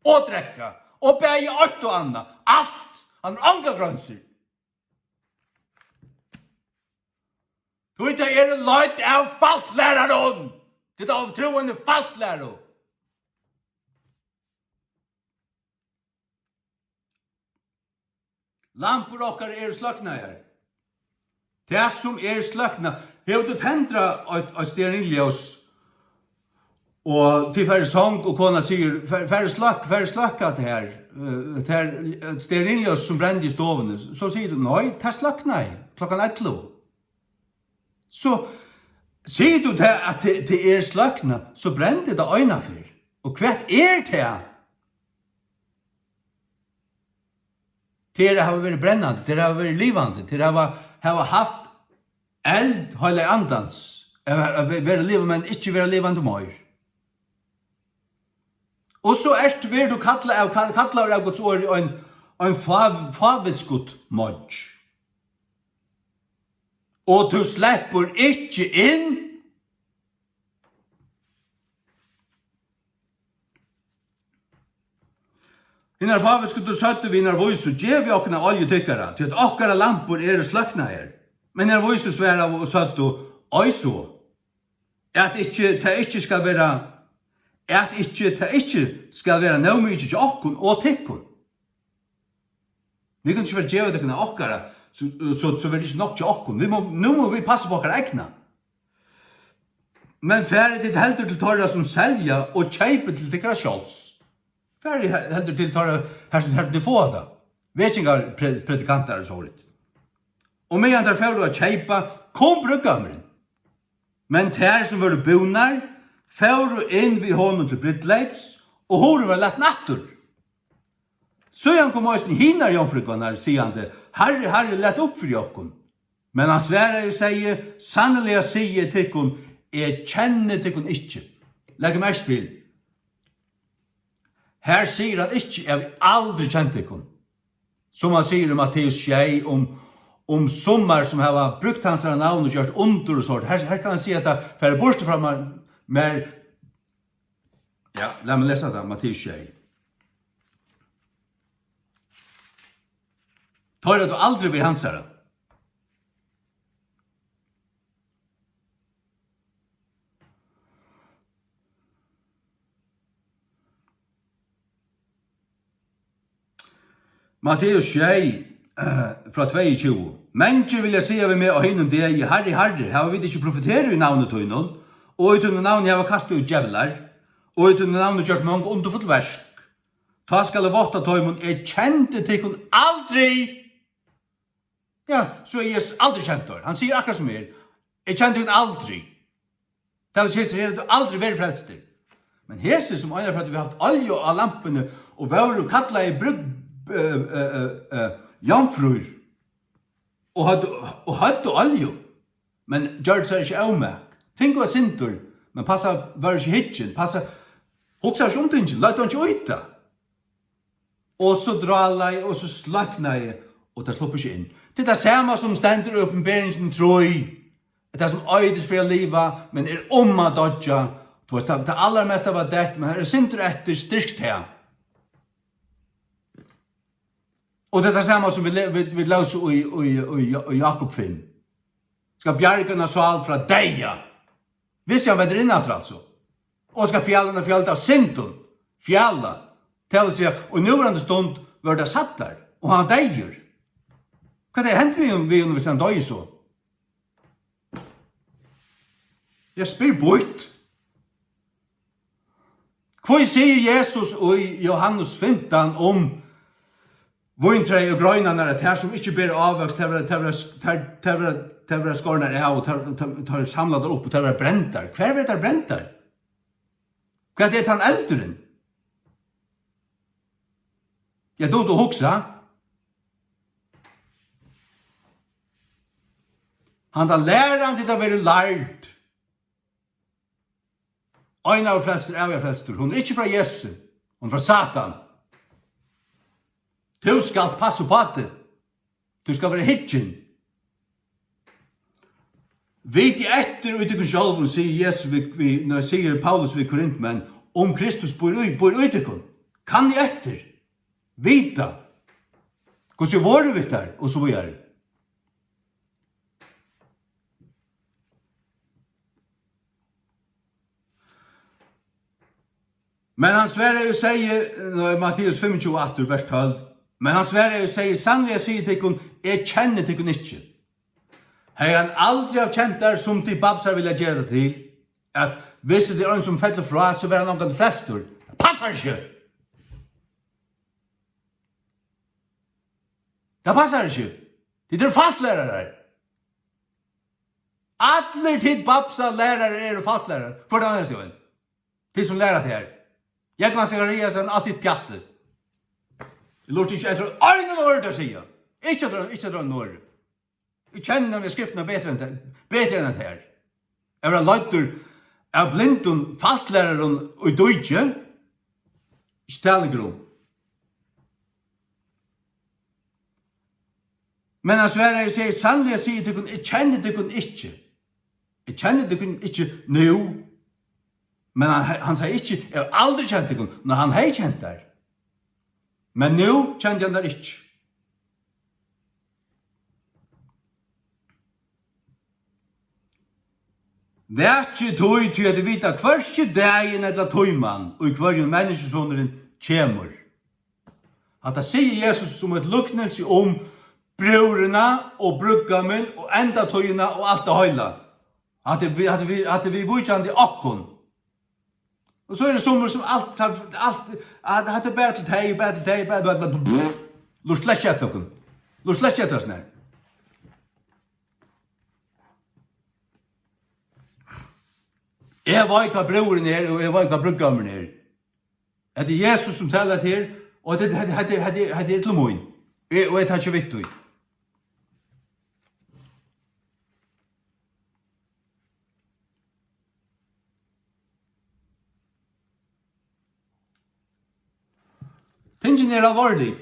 Og drekka. Og bæði eitt og annað. Alt. Hann hevur ongar greinsur. Tí tey eru leidd av falslærarum. Tit hava trúð eini falslæru. Lampur okkara eru sløknaðar. Tað sum er sløknað, hevur tú tendrað eitt, eitt stearinljós, og tit fara í song, og konan sigur, "Far, far sløkk, far sløkk hatta her, eh, hatta her, eh, stearinljós sum brendi í stovuni." So sigur tú, "Nei, tað sløknaði klokkan ellivu." So sigur tú tað, at tað, tað er sløknað, so brendi tað eina ferð. Og hvat er tað? Tað er at hava verið brennandi, tað er at hava verið livandi, tað er at hava, hava havt eld Heilaga Andans, at, at ve-, vera livandi, men ikki vera livandi meir. Og so ert, verður tú kallað av, ka-, kallaður av Guds orði ein, ein fá-, fávitskutt moyggj. Og tú sleppur ikki inn. Hinar fávitsku søgdu við hinar vísu, "Gevið okkum av olju tykkara, tí at okkara lampur eru sløknaðar." Men hinar vísu svaraðu og søgdu, "Ei so, at ikki, tað ikki skal vera, at ikki, tað ikki skal vera nóg mikið hjá okkum og tykkum." Vit kunnu ikki bara geva tykkum av okkara, so, so, so verður ikki nokk hjá okkum. Vit má, nú mugu vit passa upp á okkara egna. Men farið tit heldur til teirra, sum selja, og keypið til tykkara sjálvs. Farið he-, heldur til teirra, har sum, har sum tit fáa tað. Vekingar pre-, predikantar og sovorðið. Og meðan teir fóru at keypa, kom brúðgómurin. Men tær, sum vóru búnar, fóru inn við honum til brúdleyps, og hurðin var latin aftur. Síðan komu eisini hinar jomfrúgvarnar, sigandi, "Harri, Harri, lat upp fyri okkum." Men hann svaraði og segði, "Sanniliga sigi eg tykkum, eg kenni tykkum ikki." Legg merki til, her sigur hann ikki, "Eg havi aldri kent tykkum." Sum hann sigur í Matteus sjey, um, um summar sum hava brúkt hansara navn og gjørt undur og sort. Her, her kann hann siga, at tað fer burtur frá mær, mær. Ja, lat meg lesa tað, Matteus sjey. Teir høvdu aldri verið hansara. Matteus sjey, eh, frá tveyogtjúgu. Mangir vilja siga við meg á hinum degi, "Harri, Harri, hava vit ikki profeterað í navni tínum, og í tínum navni hava kastað út djevlar, og í tínum navni gjørt mong undurfull verk? Tá skal eg vátta teimum, eg kendi tykkum aldri." Ja, so er Jesus aldri kentur. Hann sigur akkurát sum er, "Eg kendi tykkum aldri." Tað vil siga, her hevur tú aldri verið frelstur. Men hesir, sum einar, fyri at vit havt olju á lampuni og vóru kallaði brúd-, eh, eh, eh, eh, jomfrúr, og høvdu, og høvdu olju, men gjørdu sær ikki ómak, fingu eitt sindur, men passa, vóru ikki hyggin, passa, hugsaðu ikki um tingini, løgdu einki í tað. Og so drálaði, og so sløknaði, og tað slapp ikki inn. Tað er tað sama sum stendur í Opinberingini trý. Tað er tað sum eitur fyri at liva, men er um at doyggja. Tú veist, tað, tað allarmesta var dett, men her er sindur eftir, styrk tað. Og tað er tað sama sum vit le-, vit, vit lósu í, í, í, í Jákup fimm. Skal bjarga eina sál frá deyða. Vissi hann vendir inn aftur, altso. Og skal fjala hana fjøld av syndum. Fjala. Tað vil siga, og í núverandi stund verður tað sæddar, og hann deyður. Hvat er hent við honum, við honum, hvis hann doyði so? Eg spyr beitt. Hví sigur Jesus í Jóhannes fimtan um víntræið og greinarnar, at tær, sum ikki bera ávøkst, tær verða, tær verða, tær, tær verða, tær verða skornar av, og tær, tær, tær samlaðar upp, og tær verða brendar? Hvar verða tær brendar? Hvat er tann eldurin? Ja, dugir tú at hugsa? Handan læran, tit hava verið lærd. Ein er frelstur, aðrir er frelstur. Hon er ikki frá Jesusi, hon er frá Satan. Tú skalt passa upp á teg. Tú skalt vera hyggin. Vitið eftir í tykkum sjálvum, sigur Jesus við, við, nei, sigur Paulus við Korintmenn, um Kristus býr í, býr í tykkum. Kannið eftir. Vita. Hvussu er vorðið við tær? Og so víðari. Men hann svaraði og segði, nú er Matteus fimmogtjúgu aftur, vers tólv. Men hann svaraði og segði, sannliga sigi tykkum, eg kenni tykkum ikki. Hevði hann aldri havt kent tær, sum tit babsar vilja gera tað til, at hvis tað er ein, sum fellur frá, so verður hann ongantíð frelstur. Tað passar ikki! Tað passar ikki! Tit eru falsklærarar! Allir tit babsa lærarar eru falsklærarar. Hvør er hann, Jóhan? Tit sum læra tað her. Jógvan Zachariasen, alt tit pjatti. Eg lurti ikki eftir einum orði at siga. Ikki eftir, ikki eftir einum orði. Eg kenni nemliga skriftina betri enn tað, betri enn at her. At vera leiddur av blindum falsklærarum í díki. Ikki talingur um. Men hann svaraði og segði, sannliga sigi eg tykkum, eg kenni tykkum ikki. Eg kenni tykkum ikki nú. Men hann, hann segði ikki, eg havi aldri kent tykkum, men hann hevði kent tær. Men nú kendi hann tær ikki. Vakið tí, tí at tit vita hvørki dagin ella tíman, í hvørjum Menniskjusonurin kemur. Hatta sigur Jesus sum eitt líknilsi um brúðrina og brúðgómin og endatíðina og alt tað heila. Hatta er við, hatta er við, hatta er viðvíkjandi okkum. Og so eru summir sum alt, alt, at hatta er bara til tey, bara til tey, bara, bara, bara, pff, lurta slett ikki eftir okkum. Lurta slett ikki eftir hasum her. Eg veit, hvat brúðurin er, og eg veit, hvat brúðgómurin er. Hetta er Jesus, sum talar til her, og hetta, hetta, hetta, hetta, hetta er til mín. Eg, og eg taki við tí. Tingini eru alvorlig.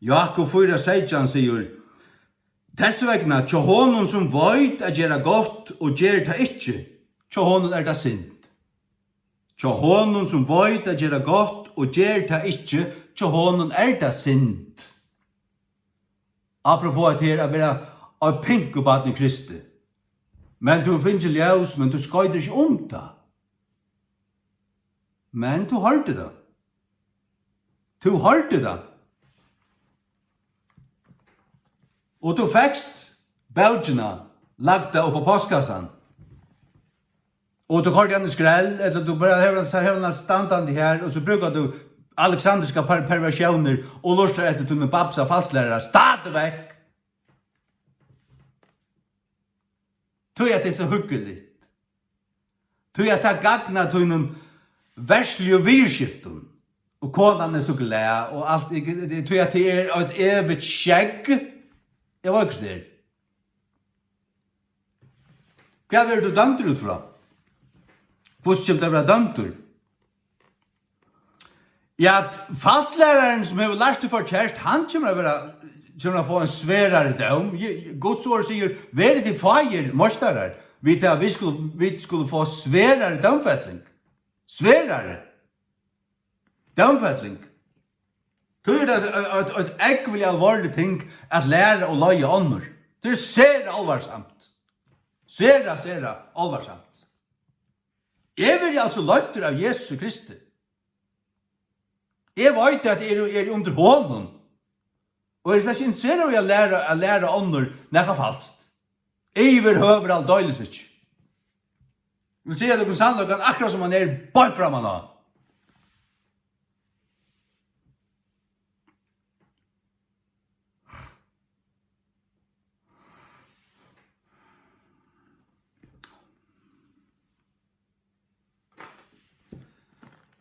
Jákup fýra seytjan sigur, tess vegna, hjá honum sum veit at gera gott og ger tað ikki, hjá honum er tað synd. Hjá honum sum veit at gera gott og ger tað ikki, hjá honum er tað synd. Apropos at her at vera eitt pinkubarn í Kristi. Men tú hevur fingið ljós, men tú skoytir ikki um tað. Men tú hoyrdi tað. Tú hoyrdi tað. Og tú fekst bókina lagda upp á postkassan. Og tú koyrdi hann í skrell, ella tú bara hevur hann, hevur hann standandi her, og so brúkar tú alexandriskar per-, perversjónir og lurtar eftir tínum babsa falslærara stadigvæk. Tí at tað er so huggiligt. Tí at tað gagnar tínum verðsligu viðurskiftum. Og konan er so glað, og alt, tí at tað er eitt evigt skegg. Eg veit hvussu tað er. Hvat verður tú dømdur út frá? Hvussu kemur tú at verða dømdur? Ja, at falslærarin, sum hevur lært teg forkert, hann kemur at vera, kemur at fáa ein sverari dóm. Je-, Guds orð sigur, verið tit fáir meistarar, við tað, vit skulu, vit skulu fáa sverari dómfelling. Sverari dómfelling. Tí er tað eitt, eitt, eitt ógvuliga alvorligt ting at læra og leiða onnur. Tað er sera álvarsamt. Sera, sera álvarsamt. Eg verði altso leiddur av Jesusi Kristi. Eg veit, at eg eri, eri undir honum. Og eg eri slett ikki interesseraður í at læra, at læra onnur nakað falskt. Yvirhøvur aldeilis ikki. Eg vil siga tykkum sannleikan, akkurát sum hann er, beint framman á.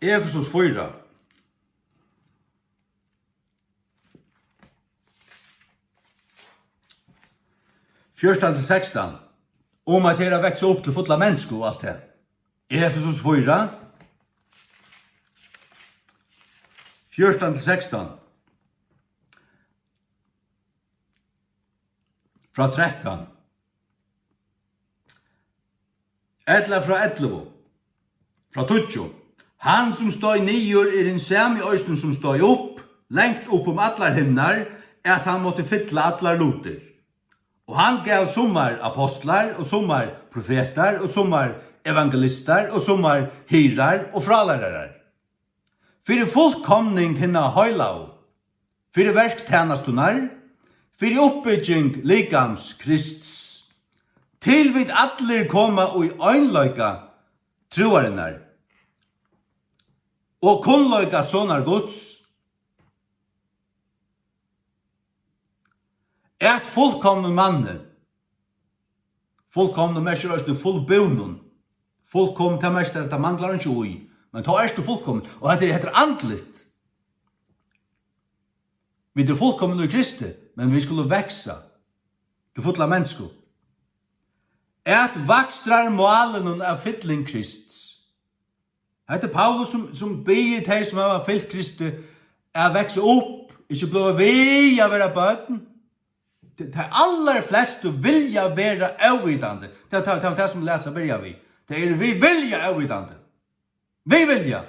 Efesus fýra. fjúrtan til sekstan, um at tað er at vaksa upp til fulla mensku og alt tað. Efesus fýra, fjúrtan til sekstan, frá trettan, ella frá ellivu, frá tíggju. Hann, sum steig niður, er hin sami eisini, sum steig upp, langt upp um allar himnar, at hann mátti fylla allar lutir. Og hann gav summar apostlar, og summar profetar, og summar evangelistar, og summar hirðar og frálærarar, fyri fullkomning hinna heilagu, fyri verk tænastunnar, fyri uppbygging likams Krists, til vit allir koma í einleika trúarinnar og kunnleika Sonar Guds, at fullkomnum manni. Fullkomnum merkir eisini fullbúnum. Fullkomnum, tað merkir, at tað manglar einki í. Men tá ert tú fullkomin. Og hetta er, hetta er andligt. Vit eru fullkomin í Kristi, men vit skulu vaksa til fulla mensku. At vakstrarmálinum av fylling Krists. Hetta er Paulus, sum, sum biður tey, sum hava fylgt Kristi, at vaksa upp, ikki blíva við at vera børn. Tey, tey allarflestu vilja vera óvitandi. Tað, tað, tað, tað sum lesa byrja við. Tey eru við vilja óvitandi. Við vilja.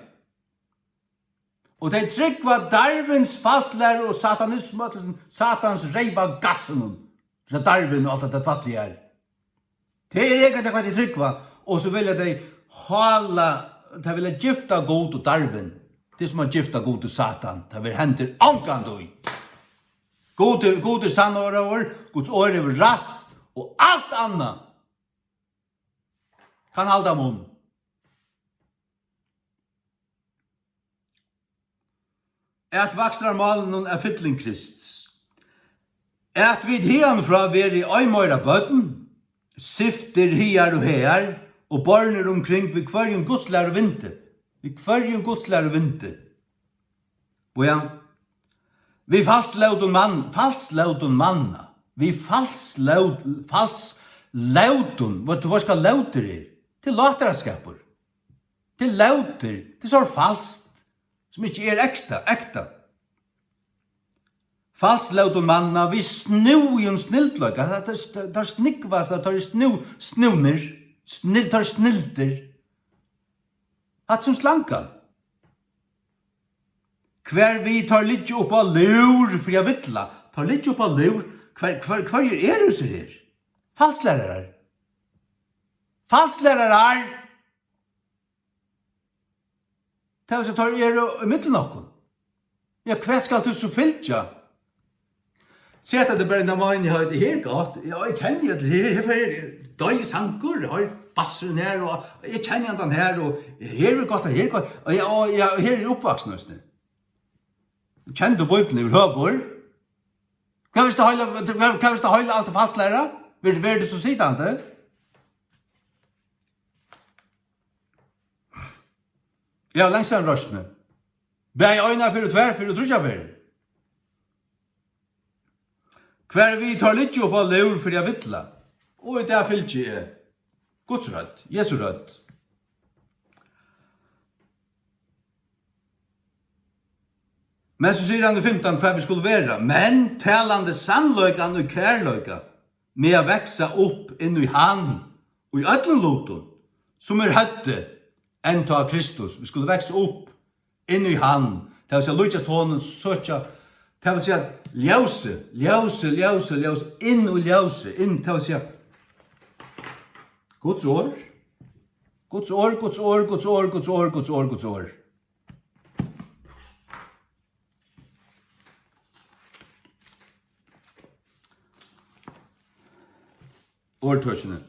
Og tey trúgva Darwins falslæru og satanismu, øllum Satans reyva gassinum. Frá Darwin og alt hetta tvætlið her. Tað er eigentliga, hvat tey trúgva, og so vilja tey hála, tey vilja gifta Gud og Darwin. Tað er sum at gifta Gud og Satan. Tað verður, hendir ongantíð. Gud er, Gud er sannur, Guds orð hevur rætt, og alt annað kann halda munn. At vakstrarmálinum er fylling Krists. At vit hiðanfrá verði ei meira børn, syftir higar og hagar, og bornir umkring við hvørjum gudslæruvindi, við hvørjum gudslæruvindi. Og ja, við falslótum mann, falslótum manna, við falslót-, falslótum, veit tú, hvat skal lótur er? Til látaraskapur. Til lótur, til so falskt, sum ikki er ekta, ekta. Falslótum manna við snúðum snildleika, tað, tað, tað snúgvast, at teir eru snú-, snúnir, snil-, teir snildir. Hatt sum slangan. Hvar við teir liggja upp á lúr fyri at villa. Teir liggja upp á lúr. Hvar, hvar, hvørjir eru hesir her? Falslærarar. Falslærarar! Tað vil siga, teir eru ímillum okkum. Ja, hvat skal tú so fylgja? Seta teg bara inn á meinigheit, her er gott. Ja, eg kenni at her, her, her er deilig sangur, her er bassurin her, og eg kenni hann her, og her er gott, her er gott. Og ja, og ja, her er eg uppvaksin, veitst tú. Kennir tú Bíbliuna yvirhøvur? Hvat hvis tað heila, hvat, hvat hvis tað heila alt er falslæra? Verður, verður tú so sitandi? Eg havi langt síðan royst meg. Bæði eina ferð og tvær ferð og tríggjar ferðir. Hvar við teir liggja upp á lúr fyri at villa. Og í dag fylgi eg Guds rødd, Jesu rødd. Men so sigur hann í fimtan, hvar vit skulu vera. Men talandi sannleikan í kærleika, við at vaksa upp inn í hann, í øllum lutum, sum er høvdið, enntá Kristus. Vit skulu vaksa upp inn í hann, tað vil siga, líkjast honum, søkja, tað vil siga, ljósið, ljósið, ljósið, ljósið, inn í ljósið, inn, tað vil siga, Guds orð, Guds orð, Guds orð, Guds orð, Guds orð, Guds orð, Guds orð. Orðtøkini.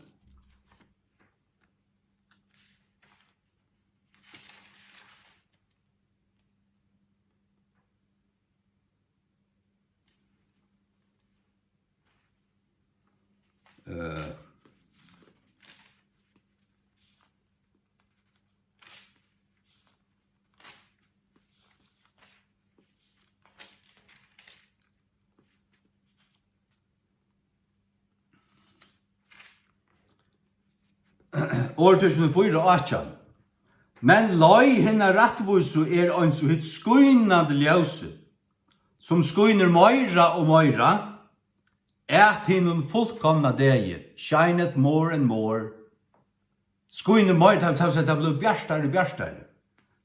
Eh, Orð tvey túsund og fýra átjan. Men leið hinna rættvísu er eins og hitt skínandi ljósið, sum skínur meira og meira, at hinum fullkomna degi, shineth more and more, skínur meir, tað, tað, tað blívur bjartari og bjartari.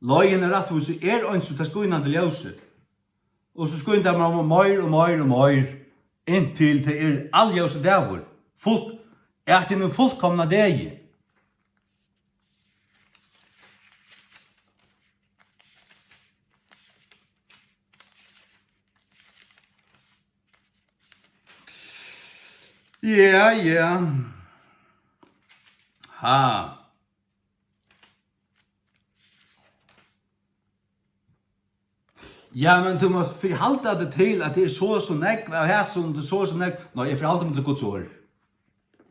Leið hinna rættvísu er eins og tað skínandi ljósið. Og so skínur tað meir og meir og meir, inntil tað er alljósur dagur. Fult, at hinum fullkomna degi. Ja, ja. Ha. Ja, men tú mást forhalda teg til, at tað er so og so nógv av hesum, tað er so og so nógv. Nei, eg forhaldi meg til Guds orð.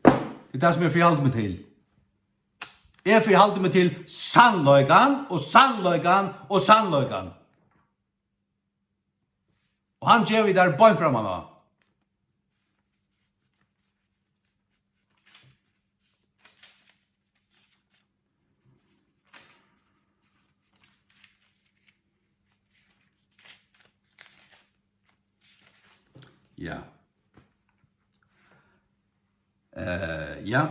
Tað er tað, sum eg forhaldi meg til. Eg forhaldi meg til sannleikan og sannleikan og sannleikan. Og hann gevur tær bein framman á. Ja. Eh, ja.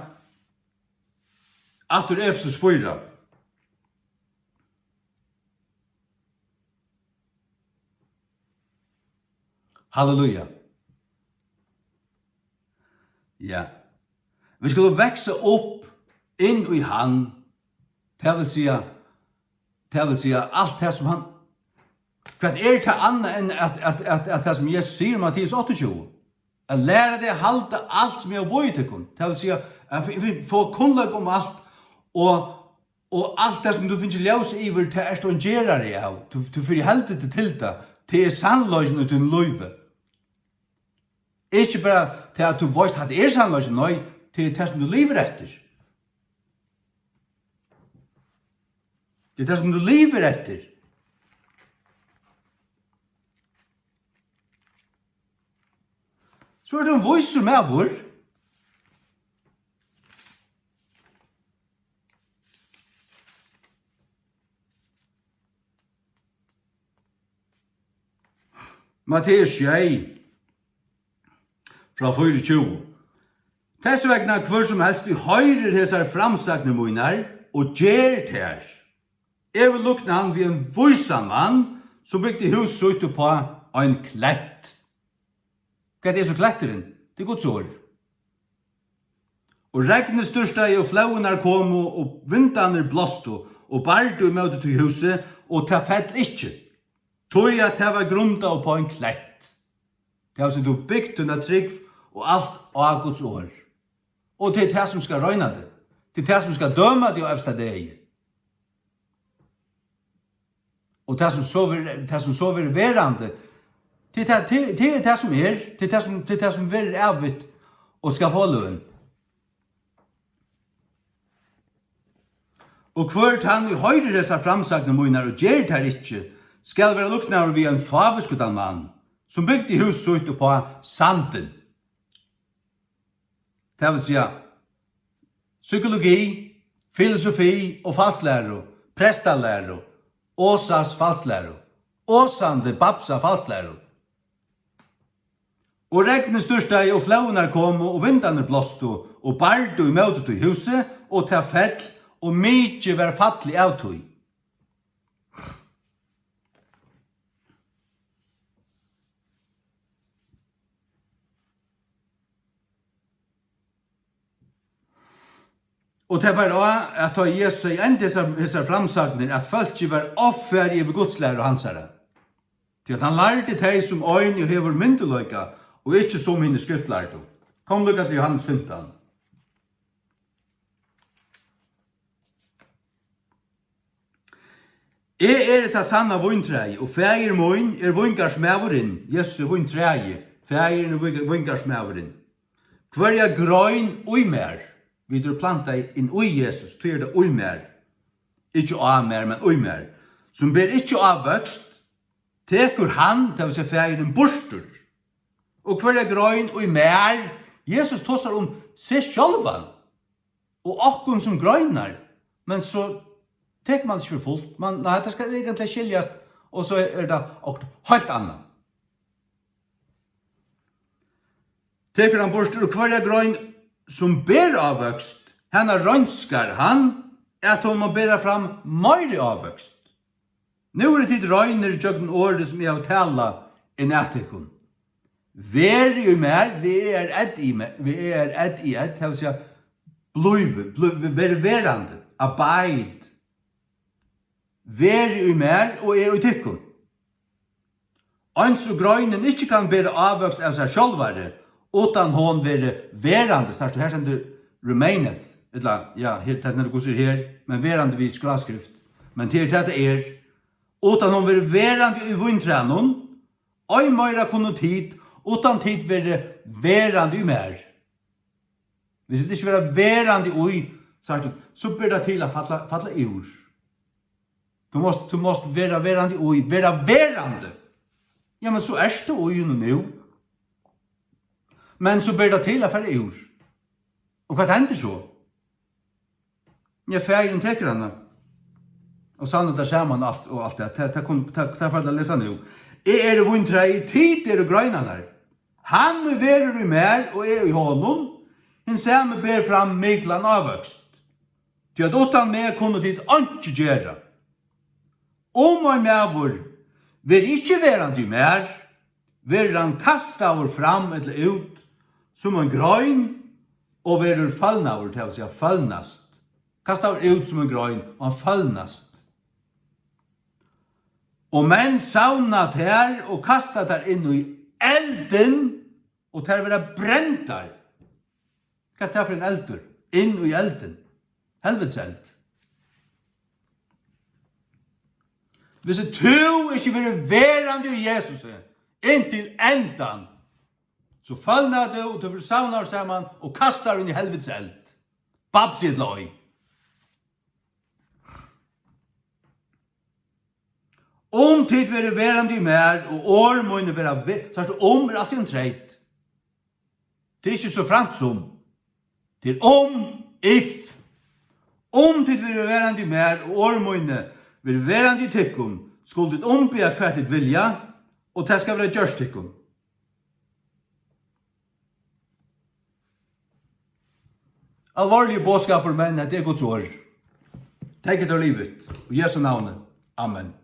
Aftur Efesus fýra. Halleluja. Ja. Vit skulu vaksa upp inn í hann. Tað vil siga, tað vil siga, alt tað sum hann, hvat er tað annað enn at, at, at, at tað sum Jesus sigur í Matteus áttaogtjúgu? At læra tey at halda alt sum eg havi boðið tykkum. Tað vil siga, at vit, vit fáa kunnleika um alt, og Og alt tað sum tú fingið ljós yvir, tað ert tú ein gerari av. Tú, tú fylgir heldur til tað. Tað er sannleikin í tínum lívi. Ikki bara tað at tú veitst, at tað er sannleikin, nei, tað er tað sum tú livir eftir. Tað er tað sum tú livir eftir. So ert tú ein vísur maður. Matteus sjey, frá fýraogtjúgu. Tess vegna, hvør sum helst ið hoyrir hesar framsagnir mínar og ger tær, eg vil líkna hann við ein vísan mann, sum bygdi hús sítt uppá ein klett. Hvat er so kletturin? Tað er Guds orð. Og regnið stúrtaði, og flóðirnar komu, og vindarnir blástu, og bardu ímóti tí húsi, og tað fell ikki, tí at tað var grundað uppá ein klett. Tað var, sum tú bygdi tína trúgv og alt á Guds orð. Og tað er tað, sum skal royna teg. Tað er tað, sum skal døma teg á evsta degi. Og tað, sum so verður, tað, sum so verður verandi, tað er tað, tað, tað er tað, sum er, tað er tað, sum, tað er tað, sum verður ævigt og skal fáa løn. Og hvør tann, ið hoyrir hesar framsagnir mínar og ger tær ikki, skal vera líknaður við ein fáviskudan mann, sum bygdi hús sítt uppá sandin. Tað vil siga, psykologi, filosofi og falslæru, prestalæru, Osas falslæru, osandi babsa falslæru. Og regnið stúrtaði, og flóðirnar komu, og vindarnir blástu, og bardu ímóti tí húsi, og tað fell, og mikið var fallið av tí. Og tað bar á, at tá Jesus segði, endi hesar, hesar framsagnir, at fólkið var ovfarið yvir gudslæru hansara. Tí at hann lærdi tey sum ein, ið hevur myndugleika, og ikki sum hini skriftlærdu. Kom líka til Jóhannes fimtan. Eg eri tað sanna víntræið, og faðir mín er víngarðsmaðurin. Jesus er víntræið, faðirin er vín-, víngarðsmaðurin. Hvørja grein í mær, vit eru plantað inn í Jesus, tí er tað í mær, ikki á mær, men í mær, sum ber ikki ávøkst, tekur hann, tað vil siga faðirin, burtur. Og hvørja grein í mær, Jesus tosar um seg sjálvan. og okkum sum greinar, men so tekur mann ikki fyri fult. Man, nei, hetta skal eigentliga skiljast, og so er tað okkurt heilt annað. Tekur hann burtur úr hvørja grein, sum ber ávøkst, hana reinskar hann, at hon má bera fram meiri ávøkst. Nú eru tit reinir gjøgnum orðið, sum eg havi talað inn at tykkum. Verið í mær, V E R D I, me-, V E R D I, tað vil siga, blív, blív, verið verandi, abide. Verið í mær og eg í tykkum. Eins og greinin ikki kann bera ávøkst av sær sjálvari, uttan hon verður verandi, sært tú, her stendur remaineth, ella, ja, her, tað stendur hvussu er her, men verandi við skráskrift. Men tað er tað, tað er. Uttan hon verður verandi í víntrænum, ei meira kunnu tit, uttan tit verða verandi í mær. Hvis tit ikki verða verandi í, sært tú, so ber tað til at falla, falla úr. Tú mást, tú mást vera verandi í, vera verandi. Ja, men so ert tú í honum nú. Men so ber tað til at fara úr. Og hvat hendir so? Ja, faðirin tekur hana og savnar tær saman alt og alt tað. Tað, tað kom, tað, tað fór at lesa nú. Eg eri víntræið, tit eru greinarnar. Hann ið verður í mær og eg í honum, hin sami ber fram miklan ávøkst. Tí at uttan meg kunnu tit einki gera. Um ein maður verður ikki verandi í mær, verður hann kastaður fram ella út sum ein grein og verður følnaður, tað vil siga følnast. Kastaður út sum ein grein, og hann følnast. Og menn savna tær og kasta tær inn í eldin, og tær verða brendar. Hvat er tað fyri ein eldur? Inn í eldin. Helvitis eld. Hvis tú ikki verður verandi í Jesusi inntil endan, so følnar tú og tú verður savnaður saman og kastaður inn í helvitis eld. Babsi ella ei. Um tit verða verandi í mær, og orð míni verða ve-, sært tú, um er altíð ein treyt. Tað er ikki so framt sum. Tað er um, if. Um tit verða verandi í mær, og orð míni verða verandi í tykkum, skulu tit umbiðja hvat tit vilja, og tað skal verða gjørt tykkum. Alvorligur boðskapur, men hetta er Guds orð. Take it or leave it. Í Jesu navni. Amen.